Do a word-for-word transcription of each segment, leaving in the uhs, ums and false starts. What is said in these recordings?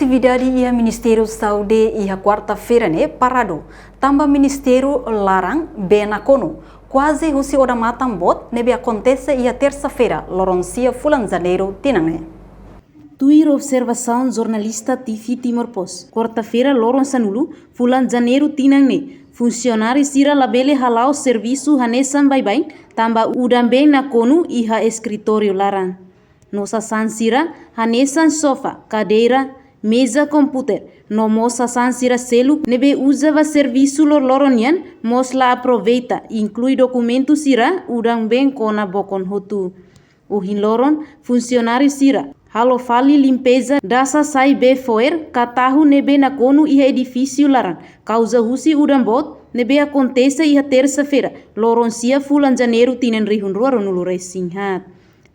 Atividade iha Ministériu Saúde iha kuarta-feira ne'e paradu, tanba ministériu laran bee nakonu, kuaze husi odamatan boot ne'ebé akontese iha tersa-feira, loron sia fulan Janeiru tinan ne'e. Tuir observasaun jornalista T V Timor Post, kuarta-feira, loron sanulu fulan Janeiru tinan ne'e, funsionáriu sira labele hala'o servisu hanesan baibain, tanba udan bee nakonu iha eskritóriu laran. No sasán sira hanesan sofá, kadeira, meza komputadór, no mós sasán sira seluk ne'ebé uza ba servisu loroloron nian mós la aproveita, inklui dokumentu sira, udan bee kona bokon hotu. Ohin loron, funsionáriu sira halo fali limpeza dasa sai bee fo'er ka tahu ne'ebé nakonu iha edifísiu laran, kauza husi udan boot ne'ebé akontese iha tersa-feira, loron sia fulan Janeiru tinan rihun rua ruanulu resin haat.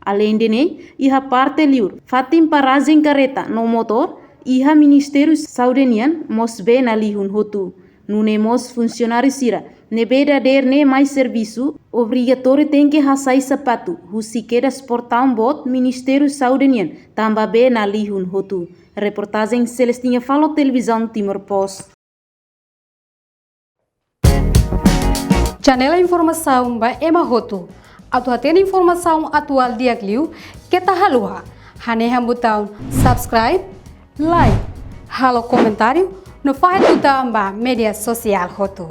Aleinde ne'e, iha parte liur, fatin parajen karreta no motór, iha Ministériu Saúde nian mós bee nalihun hotu. Nune'e mós funsionáriu sira ne'ebé dadeer ne'e mai servisu, obrigatóriu tenke hasai sapatu, husi kedas portaun boot Ministériu Saúde nian, tanba bee nalihun hotu. Reportajen Celestina Falo, Televizaun Timor Post. Channel informasaun ba ema hotu. Atu hatene informasaun atuál di'ak liu, keta haluha hanehan butaun subscribe, like, halo komentáriu, no fahe tutan ba média sosiál hotu.